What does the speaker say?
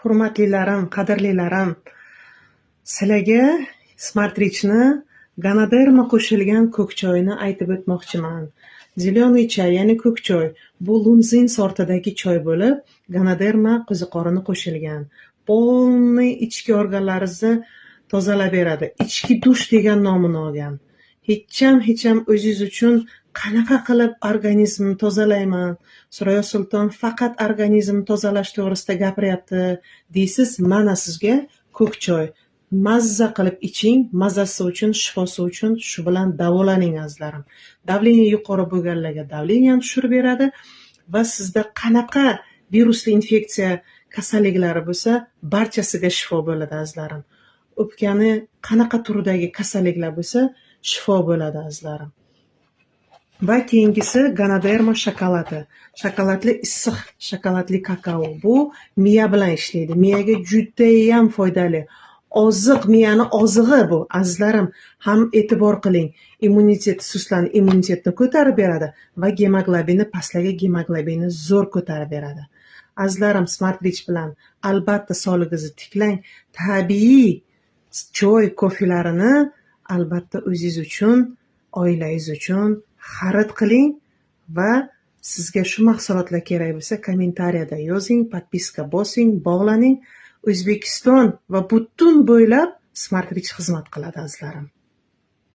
Hurmatlilarim, qadrlilarim, sizlarga Smart Richni ganoderma qo'shilgan ko'k choyni aytib o'tmoqchiman. Зелёный чай, ya'ni ko'k choy, bu Lunzin sortidagi choy bo'lib, ganoderma qo'ziqorini qo'shilgan. Полный ichki organlaringizni tozalab beradi. Ichki dush degan nomini olgan. Hecham, hecham o'zingiz uchun qanaqa qilib organizmni tozalayman, Surayyo Sulton faqat organizmni tozalash to'g'risida gapiryapti deysiz, mana sizga ko'k choy. Mazza qilib iching, mazasi uchun, shifosi uchun shu bilan davolaning, azizlarim. Давление yuqori bo'lganlarga давление ni tushirib beradi va sizda qanaqa virusli infeksiya kasalliklari bo'lsa, barchasiga shifo bo'ladi, azizlarim. O'pkani qanaqa turdagi kasalliklar bo'lsa, shifo bo'ladi, azizlarim. Va keyingisi ganoderma shokoladi. Shokoladli issiq, shokoladli kakao. Bu miya bilan ishlaydi. Miyaga judayam foydali. Oziq, miyani ozig'i bu, azizlarim. Ham e'tibor qiling. Immunitet suslanib, immunitetni ko'tarib beradi va gemoglobinni pastlarga gemoglobinni zo'r ko'tarib beradi. Azizlarim, Smart Rich bilan albatta sog'lig'ingizni tiklang. Tabiiy choy, kofelarini albatta o'zingiz uchun, oilangiz uchun xarid qiling va sizga shu mahsulotlar kerak bo'lsa, kommentariyada yozing, подписка bosing, bog'laning. O'zbekiston va butun bo'ylab Smart Rich xizmat qiladi, azizlarim.